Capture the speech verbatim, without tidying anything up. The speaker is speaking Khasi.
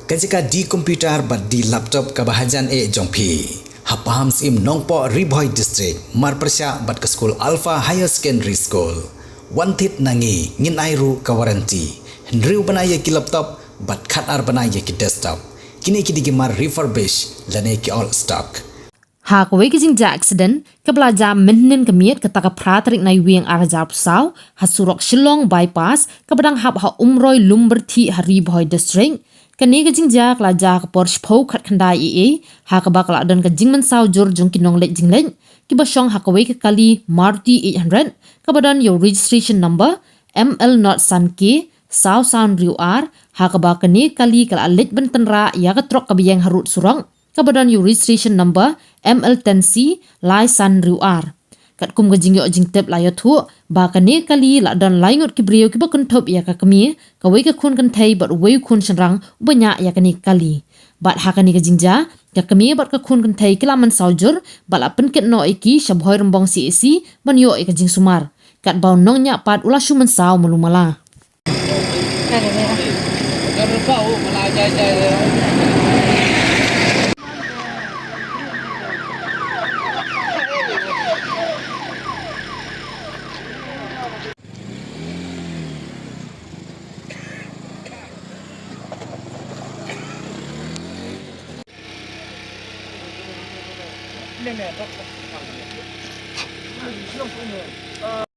Ka jaka de computer bad de laptop kaba hajan eh jong phi, ha Pahamsyiem Nongpoh, Ri Bhoi District, marpyrshah bad ka skul Alpha Higher Secondary School. Wan thied na ngi, ngin ai ruh ka warranty. Hynriew bnai ïa ki laptop bad khatar bnai ïa ki desktop. Kine ki dei ki mar refurbish lane ki old stock. Ha kawei ka jingjia accident kaba la jia mynhynnin ka miet, kata ka phra tarik Naiwieng ar hajar arphew saw, ha surok Shillong Bypass kaba dang hap ha Umroi Lumbyrthih ha Ri Bhoi District. Kane ka jingjia ka la jia ha ka por shiphew khatkhyndai A A, ha kaba ka la don ka jingmynsaw jur jong ki nongleit jingleit kiba shong ha kawei ka kali Maruti eight hundred kaba don ïa u registration number M L not san K saw san hynriew ar, ha kaba kane ka kali ka la leit ban tynrah ïa ka trok kaba ïeng harud surok kaba don ïa u registration number M L ten C lai san hynriew ar. Katkum ka jingïoh jingtip la ïathuh ba kane ka kali la don lai ngut ki briew kiba kynthup ïa ka kmie, kawei ka khun kynthei bad uwei u khun shynrang uba ñiah ïa kane ka kali. Bad ha kane ka jingjia, ka kmie bad ka khun kynthei ki la mynsaw jur bad la pynkit noh ïa ki sha Bhoirymbong C H C ban ïoh ïa ka jingsumar, katba u nongñiah pat u la shu mynsaw malu mala.